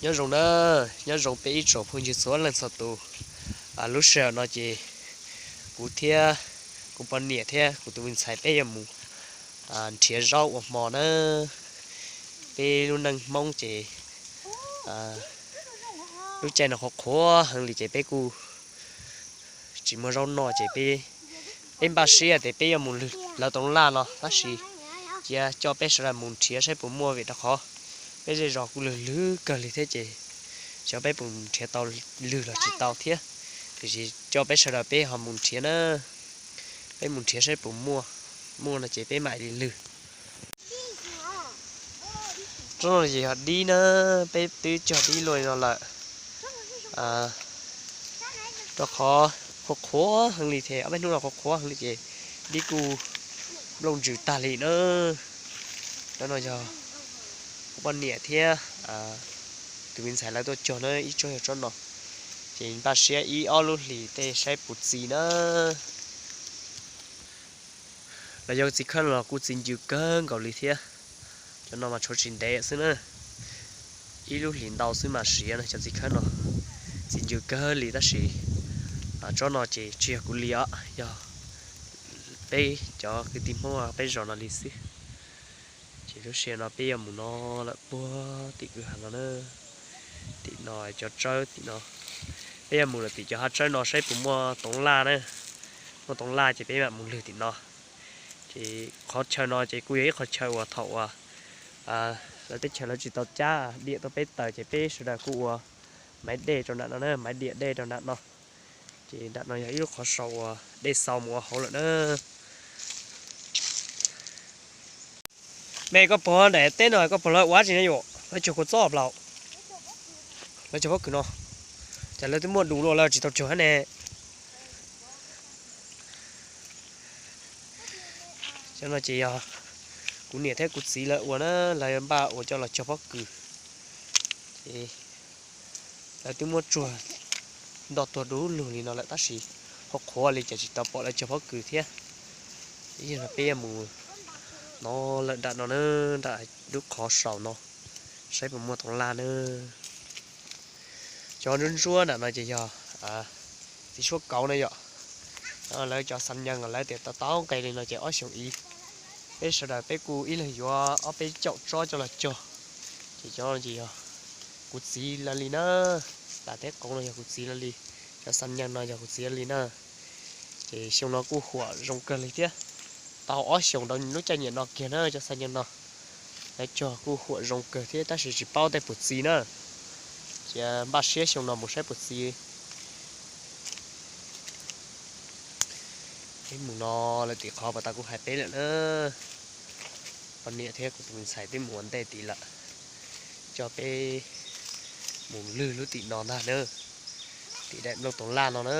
Nyob zoo na, nyob zoo peb ib tsoom phooj ywg txhua leej txhua tus. Lub sij hawm no ces kuv thiab kuv poj niam thiab kuv tus me ntxhais peb yuav mus nrhiav zaub ua hmo na. Peb lub neej Hmoob ces lub caij no qhuav qhuav heev li ces peb kuj tsis muaj zaub noj ces peb, peb npaj siab tias peb yuav mus lwg lawv toov laj no tab sis cia coj peb sawv daws mus nrhiav saib puas muaj vim rau qhov peb zej zos kuj lwg lwg kawg li thiab ces xyov peb puas nrhiav tau lwg los tsis tau thiab. Tiam sis coj peb sawv daws peb ho mus nrhiav na, peb mus nrhiav saib puas muaj, muaj no ces peb mam li lwg. Tsob no ces yog dib na, peb twb cog dib luaj li no lawm. Rau qhov qhuav qhuav heev li thiab, ob peb hnub no qhuav qhuav heev li ces dib kuj nplooj ntsws tag li na. Tsob no yog kuv poj niam thiab tus me ntxhais lawv tuaj cog na, ib tsob yog tsob no. Ces npaj siab ib ob lub hlis tej saib puas txi na. Los yog txiv khawb no los kuj txi ncw kawg nkaus li thiab. Cov no mas tshuav tsis ntev xwb na, ib lub hlis ntau xwb mas siav no cov txiv khawb no. Txi ncw kawg li tab sis tsob no ces tsis yog kuv li os, yog peb cov kwv tij Hmoob peb zos no li xwb. Ces lub sij hawm no peb yuav mus no lawm puag tim kwj ha no na. Tim no cov tsawb tim no, peb yuav mus lawm tim cov hav tsawb no saib puas muaj toov laj na. Muaj toov laj ces peb mam mus lwg tim no. Ces qhov chaw no ces kuj yog ib qhov chaw uas thaum uas lawv teb chaws lawv tsis tau cab diam tuaj peb taws ces peb sawv daws kuj ua maiv dej rau nram no na, maiv diam dej rau nram no. Ces nram no yog ib lub qhov sau uas dej xau mus ua hauv lawm na. Me koj puag nram teb no koj puag lawv ua tsi na yom, lawv cog kua txob plaws, lawv cog pob kws no, cas lawv twb muaj dus los lawv tsis tau cog hab ne. Cov no ces yog kuv niam thiab kuv txiv lawv ua na, lawv npaj ua coj los cog pob kws. Ces lawv twb muab tsuag nto tuag dub lug li no lawm tab sis qhuav qhuav li ces tsis tau pom lawv cog pob kws thiab. Yog no peb yuav mus no lawm nram no na, nram lub qhov saum no saib puas muaj toov laj na. Cov ntsuab ntsuab nram no ces yog txiv suab kauv na yom. Lawv cov xas nyees lawv tias tau tau nqe li no ces ob xyoos ib peb sawv daws peb kuj ib leeg yuav ob peb caum tsob coj los cog. Ces cov no ces yog kuv txiv lawv li na, tas teb qoob no yog kuv txiv lawv li, cov xas nyees no yog kuv txiv lawv li na. Ces xyoo no kuj huam zoo kawg li thiab, tau ob xyoos rau lub caij nyiam no kiag na cov xas nyees no. Lawv cog kuj huam zoo kawg thiab tab sis tsis paub tej puas txi na. Cia npaj siab xyoo no mus saib puas txi. Peb mus no lawm tim qhov pas tas kuv hais peb lawm na. Poj niam thiab kuv tus me ntxhais twb mus ua ntej tid lawm, coj peb mus lwg lub tim no ntag na, tim daim nplooj toov laj no na.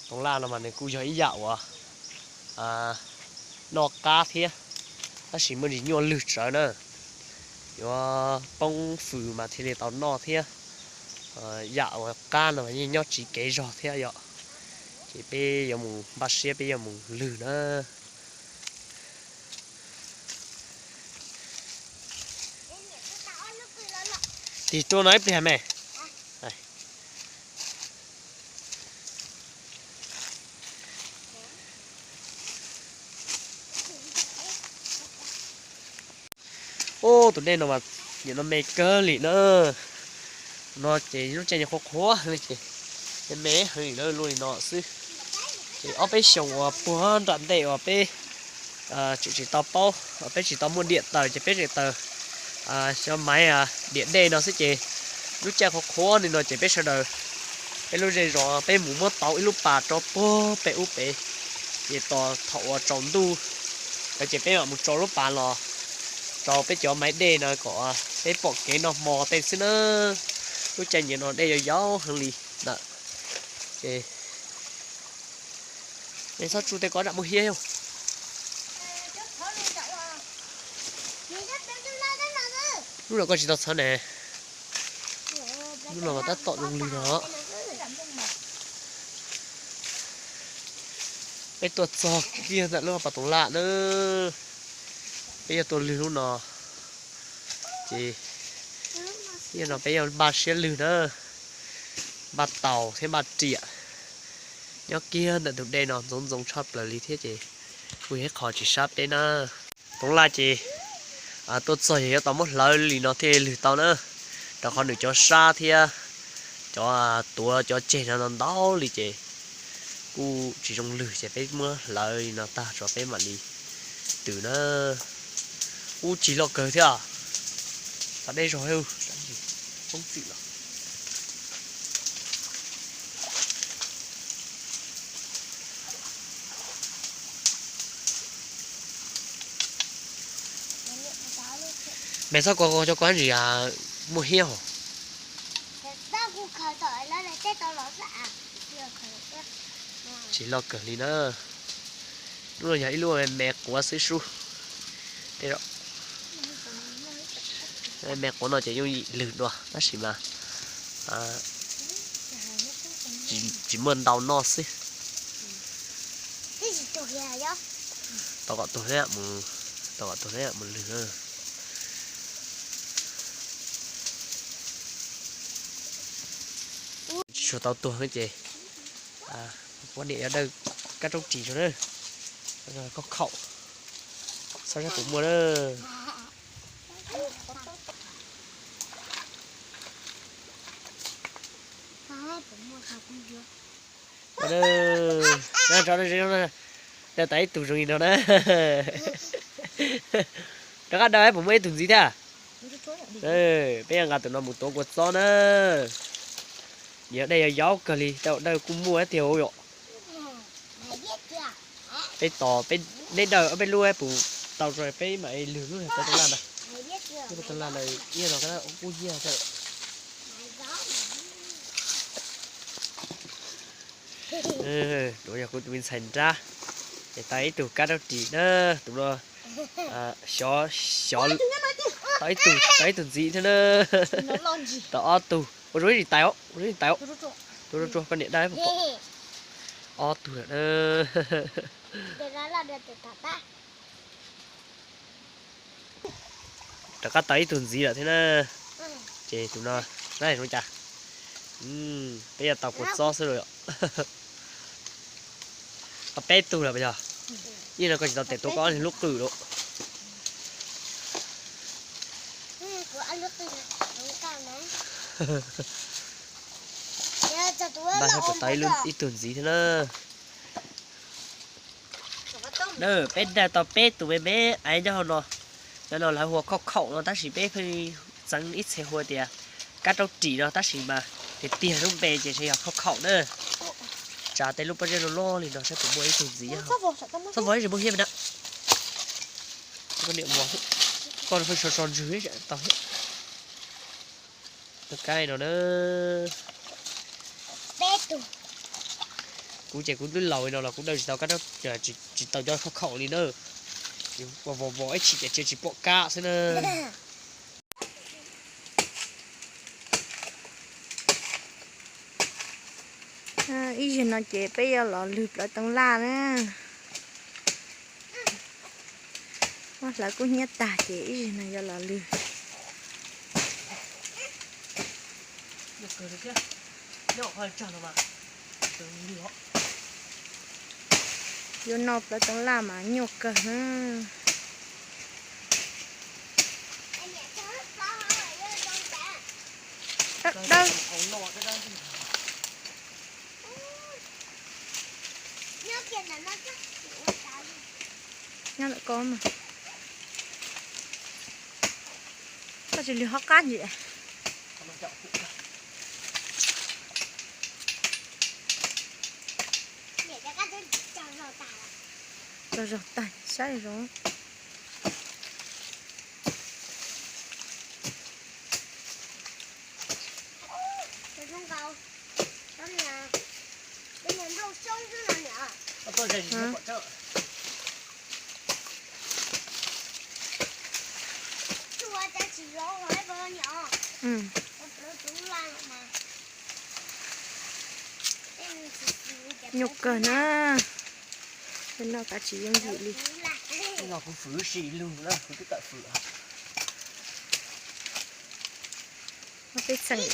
Toov laj no mas nws kuj yog ib yam uas noj qab thiab, tab sis muaj ntsis nyuaj lwg tsawv na. Yuav poob fws mas thiaj li tau noj thiab. Yam uas qab no mas yeej nyob tsiv kev zog thiab yom. Ces peb yuav mus npaj siab peb yuav mus lwg na. Tig tuaj no ib pliag me. Ub, tus dej no mas nim no me kawg li na. No ces lub caij nyob qhuav qhuav heev li ces me me heev li na, luaj li no xwb. Ces ob peb xyoos uas puag nram ntej uas peb tseem tsis tau paub, peb tsis tau muaj diam taws ces peb tseem taws xyov maiv diam dej no xwb ces lub caij qhuav qhuav li no ces peb sawv daws, peb lub zej zos peb mus muab tau ib lub pas rau puag pem ub pem, ces tos thaum uas tsaus ntuj lawm ces peb mam mus tso lub pas los rau peb cov maiv dej no kom peb pom kev noj hmo tej xwb na. Lub caij nyiam no dej yau yau heev li ntawm ces txhob tsuj tej ko tsam muaj hiab. Lub no koj tsis tau txhawv ne, lub no mas tab tom zoo li no. Peb tuaj txog kiag ntawm lub pas toov laj na, peb yuav tuaj lwg lub no. Ces no peb yuav npaj siab lwg na, npaj taus thiab npaj riam. Nyob kiag ntawm tus dej no ntxoov ntxoo tshaj plaws li thiab ces kuj yog ib qho tsis sab peb na. Toov laj ces tuaj txog yog yuav tau muab hlawv li no thiaj lwg tau na, rau qhov nws cov sab thiab cov tuav cov ceg no ntau li ces kuj tsis zoo lwg ces peb muab hlawv li no tag tso peb mam li twm na. Ub, tsis loj kawg thiab, txav dej zog, poob txim los. Mej txhob kov cov kov ntsis, muaj hiab hos. Tsis loj kawg li na. Lub no yog ib lub me quav xwb sub. Me quav no ces yooj yim lwg dua tab sis mas tsis muaj ntau noj xwb. Tau kom tuag, tau kom tuag mus lwg. Tsis tshua tau tuag ces poj niam yuav dawj kab raub ris rau na, khaub khaum, xyov seb puas muaj na. Daws tas ib tug zoo li no na. Rov qab daws puas muaj ib tug ntxiv thiab. Peb yuav nqa tus no mus tuav kua txob na. Yog dej yog yaub kawg li, dawj kuj muaj tiag yom. Peb tos peb, neb dawj peb lub puas tau tso peb mam lwg lub plaub toov laj ntag. Lub plaub toov laj ntawd ib no kuj yog thiab. Nuav yog kuv tus me ntxhais nrab, es tau ib tug kab raub ris na, tus no xyov, xyov tau ib tug, tau ib tug ntxiv thiab na. Tau ob tug, ua zoo ib tsis tais os, ua zoo ib tsis tais os. Tua tsuag koj niam dab pom, ob tug lawm na. Rov qab tau ib tug ntxiv lawm thiab na. Ces tus no, na zoo cas, peb yuav tau kua txob xwb los yom. Tau peb tug lawm yog, ib no koj tsis tau tes tua koj ob lub qwj los. Npaj seb puas tau ib tug ntxiv thiab na. Peb dawj tau peb tus me me aiv nyob hauv no. Cov no lawv hu ua khauj khaum no tab sis peb pheej txeev ib txhia hu tias kab raub ris no tab sis mas tiag tiag lub npe ces ntshe yog khauj khaum na. Tsa tej lub pob zeb loj loj li no saib puas muaj ib tug ntxiv. Txhob vov ib zis muaj hiab me na. Koj niam vov, koj pheej so so ntswg tau thiab. Tus kab no na. Kuv ces kuv twb laus li no los kuv dawj tsis tau kab, tsis tau cov khauj khaum li na. Vov vov ib tshim ces tsis pom kab xwb na. Ib zig no ces peb yuav los lwg plawv toov laj na. Muab hlawv kub hnyiab tag ces ib zig no yuav los lwg. Yuav noj plawv toov laj mas nyuaj kawg na. Dawb. Nyob ntawm ko mas. Koj tsis lwg hov qab ntsis. Tso zog tag saib zoo. Nyuaj kawg na. Noj kav tsis yooj yim li. Kuv fwm si lug na, kuv twb tawm fwm. Muaj peb txheej.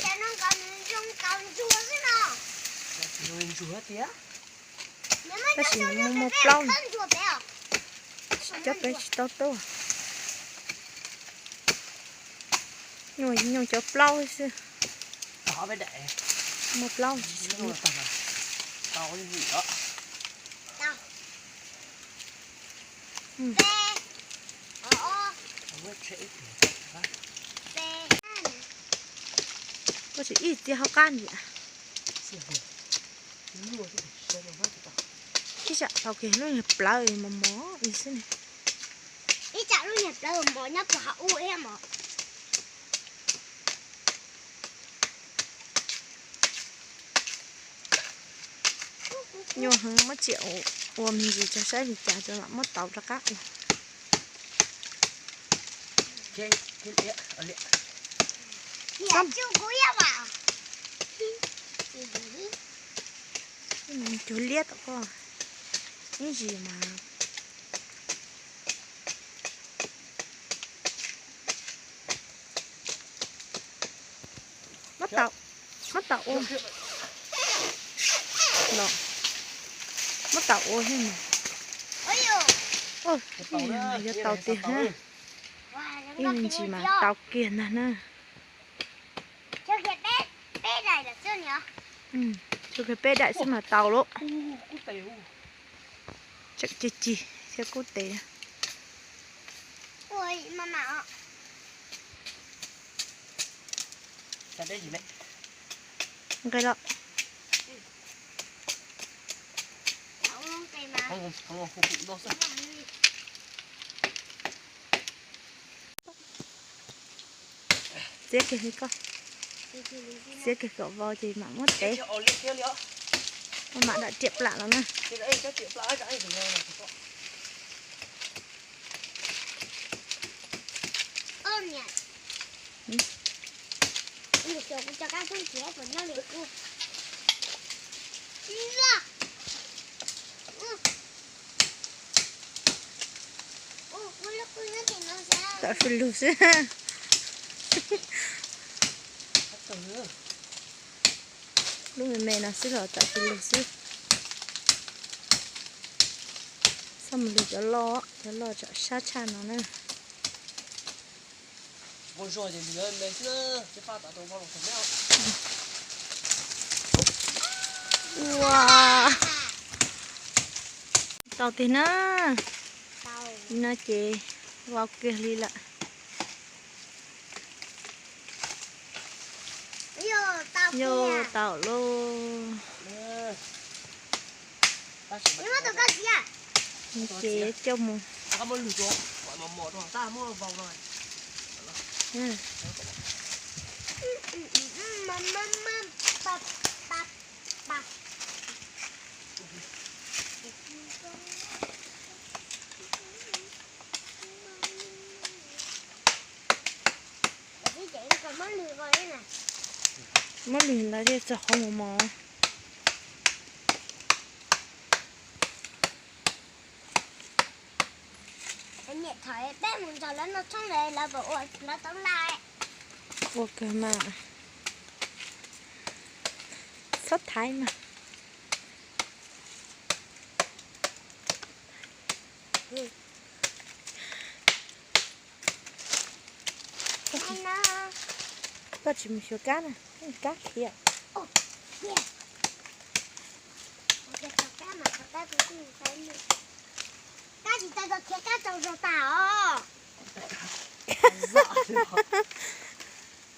Tab sis nws muaj muaj plaub, cov peb tsis tau tuaj. Nyuj nyuj cov plaub xwb. Muaj plaub tsis tshua. Koj tsis ib txiav hauv qab ntsia. Ib tsam tau kiag lub niag plawv mos mos ib xwb ne. Ib tsam lub niag plawv mos nyob puag hauv ub ib mos. Nyuaj heev, muab txiav ua me ntsis tso saib li cas tso mam muab tau rov qab ua. Cuag liab tom koj ib ntsis mas. Muab tau, muab tau ua, muab tau ua thiab mas. Yuav tau tiag na. Ib me ntsis mas tau kiag ntag na. Tshuav kiag peb daim xwb mas tau lauj. Tseem cig cig thiab kub tes. Nqe los. Txiav kiag li koj. Txiav kiag kom vau ces mam muab tev. Mam dam riam plam los na. Tam fwj lug xwb. Lub me me no xwb los tam fwj lug xwb. Txhob mus lug cov loj, cov loj tsam sab tshaj no na. Ua, tau tiag na. No ces vau kiag li lawm. Yog tau lauj. Ces coj mus. Muab lwg ntawd thiaj txog qhov mos mos. Niam thaum peb mus nrog lawv noj tshoob lawv puas ua lawv tau laj? Ua kawg mas. Txhob thaiv mas. Koj tsis mus xyuas kab na, kab khiav. Kab tsis tau khiav, kab tsaug zog tas os.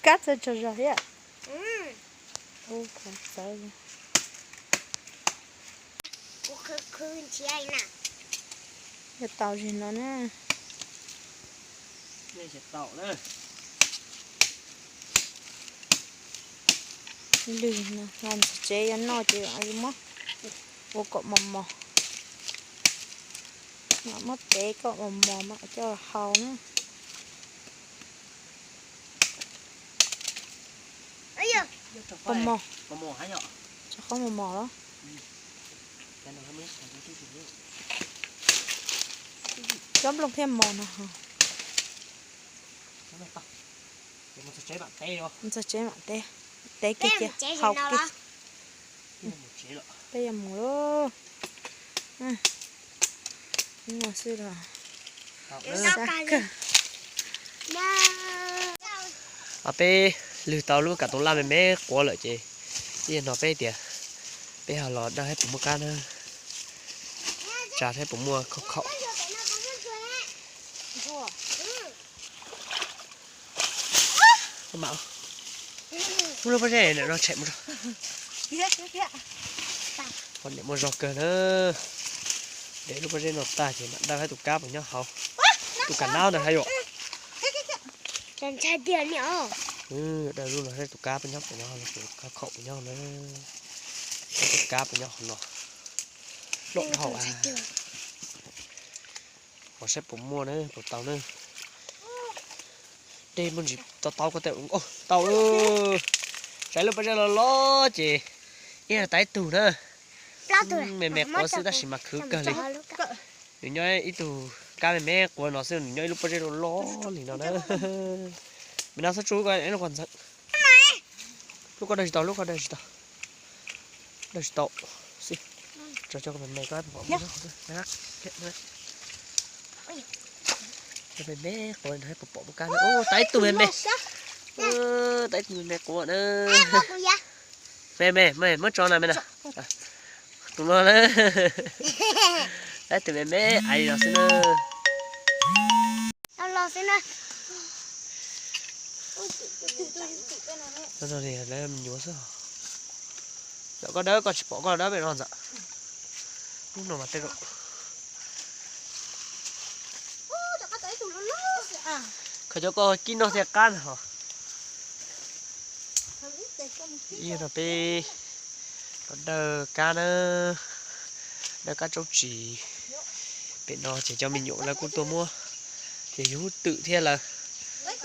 Kab txawj tsaug zog thiab. Ub, qhov txawv. Kuv khwv khwv nrhiav na. Yuav tau zig no na. Lwg no los ntxiv tsev yuav noj ces yuav muab ua kom mos mos. Mam muab tev kom mos mos mam coj hau na. Mos mos, tsov qab mos mos los. Cov nplooj thiaj mos no. Txog tsev mam teb, teb kiag cia, haus kiag. Peb yuav mus lauj. Ib no xwb los. Peb lwg tau lub kav toov laj me me quav lawm ces ib yam no peb tias peb ho los dawj saib puas muaj kab na, tsa saib puas muaj khaub khaum. Muab lub pob zeb no tshem mus. Poj niam muaj zog kawg na. De lub pob zeb no tag ces mam dawj saib tus kab puas nyob hauv. Tus kav nab ntawd hais yuam. Dawj lub no saib tus kab puas nyob, puas nyob, khaub khaum puas nyob na. Saib tus kab puas nyob hauv no. Loj dhau. Pom saib puas muaj na, puas tau na. Dej muaj ntsis tau tau ko tas, tau. Saib lub pob zeb los los ces ib yam tais tug na. Me me quav xwb tab sis mas khwv kawg li. Nws nyob ib tug kab me me quav no xwb, nws nyob ib lub pob zeb los los li no na. Me no xub tsu ko lub ko ntxhawm. Lub ko dawj tsis tau, lub ko dawj tsis tau. Dawj tsis tau xwb. Tso cov me me ko pom. Me me quav no pom pom kab. Ub, tau ib tug me me. Tau ib tug me me quav na. Me me, me muab tso na me na. Tus no na. Tau ib tug me me aiv li no xwb na. Lawv me nyuam xwb. Lawm koj dawb, koj tsis pom koj dawb pem no ntxawm. Lub no mas tej zaum khaws cov ko kib noj thiaj qab na ho. Ib no peb los dawj kab na, dawj kab tsob tsis. Pem no ces cov me nyuam lawv kuj tuaj muab, ces yus twm thiab lawv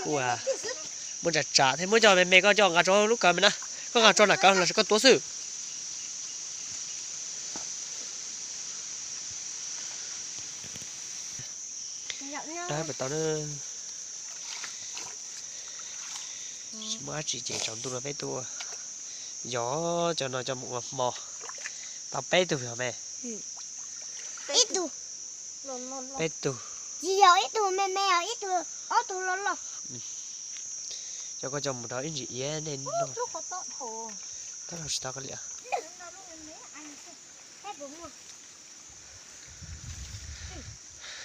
kuj muab tsa tsa thiab, muab cov me me koj coj nqa rau lub kawm me na. Koj nqa rau nram kawm los sis koj tuav xwb. Dawb pem tau na. Tsis muaj dab tsi ces tsaus ntuj no peb tuaj yog cov no coj mus ua hmo. Tau peb tug yog me. Ib tug. Peb tug. Tsis yog ib tug me me, ib tug, ob tug loj loj. Coj koj coj mus rau ib ntsis iav nej noj. Tab sis tau koj liam.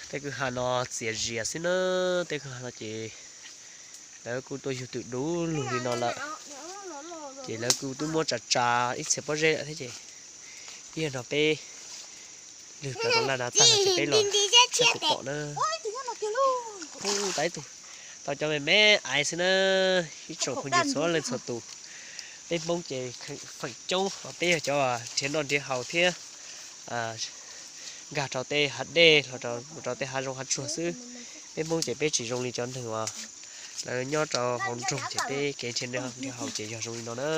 Tej kwj ha no txias zias xwb na, tej kwj ha no ces lawv kuj tuaj yug twm du lug li no lawm, ces lawv kuj twb muab tsa tsa ib txhia pob zeb lawm thiab ces ib yam no peb lwg plaws rau laj na tag ces peb los saib puas pom na. Ub, tau ib tug, tau cov me me aiv xwb na, ib tsoom phooj ywg txhua leej txhua tus. Peb Hmoob ces feem coob peb yog cov nrhiav noj nrhiav haus thiab nkag rau tej hav dej los rau tej hav zoov hav tsuag xwb. Peb Hmoob ces peb tsis zoo li cov neeg uas lawv nyob rau hauv nroog ces peb kev nrhiav noj nrhiav haus ces yog zoo li no na.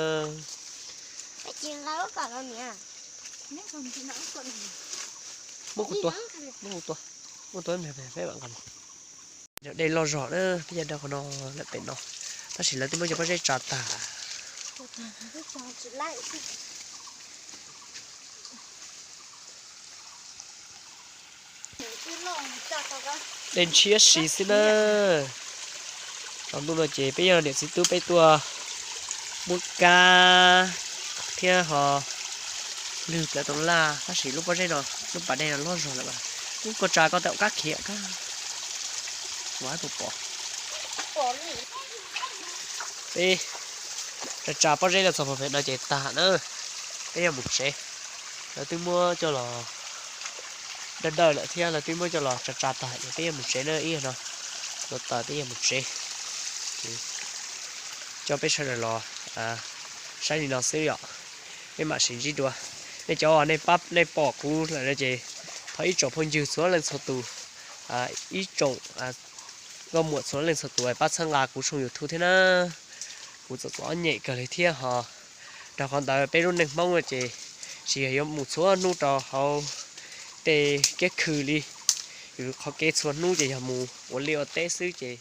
Muab kuv tua, muab kuv tua, muab tua peb mam nqa mus. Cov dej loj zog na, peb cov dej qhov no lawm pem no, tab sis lawv twb muab cov pob zeb tsa tag. Dej ntshiab si xwb na. Tsaus ntuj no ces peb yog niam txiv tub peb tuaj muab kab thiab ho lwg plaws rau laj, tab sis lub pob zeb no, lub pas dej no loj zog lawm, kuv koj tsa koj tau kab khiav kab. Ua puas pom. Peb tsa tsa pob zeb los txog pem no ces tag na, peb yuav mus tsev. Lawv twb muab coj los dawj dawj lawm thiab lawv twb muab coj los tsa tsa tag ces peb yuav mus tsev na, ib yam no tuav taws peb yuav mus tsev. Coj peb sawv daws los saib li no xwb yom, peb mam sib ntsib dua. Nej cov uas nej pab nej pom kuv lawm no ces thov ib tsoom phooj ywg txhua leej txhua tus, ib tsoom nkauj muam txhua leej txhua tus pab txhawb nqa kuv tshooj YouTube thiab na. Kuv txom txom nyem kawg li thiab ho. Rau qhov ntawd peb lub neej Hmoob no ces tsis yog yuav mus txhua hnub rau hauv tej kiab khw li. Yus qhov kev txhua hnub ces yog mus ua liaj ua teb xwb ces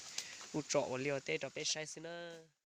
Kuj tso ua liaj ua teb rau peb saib xwb nawb.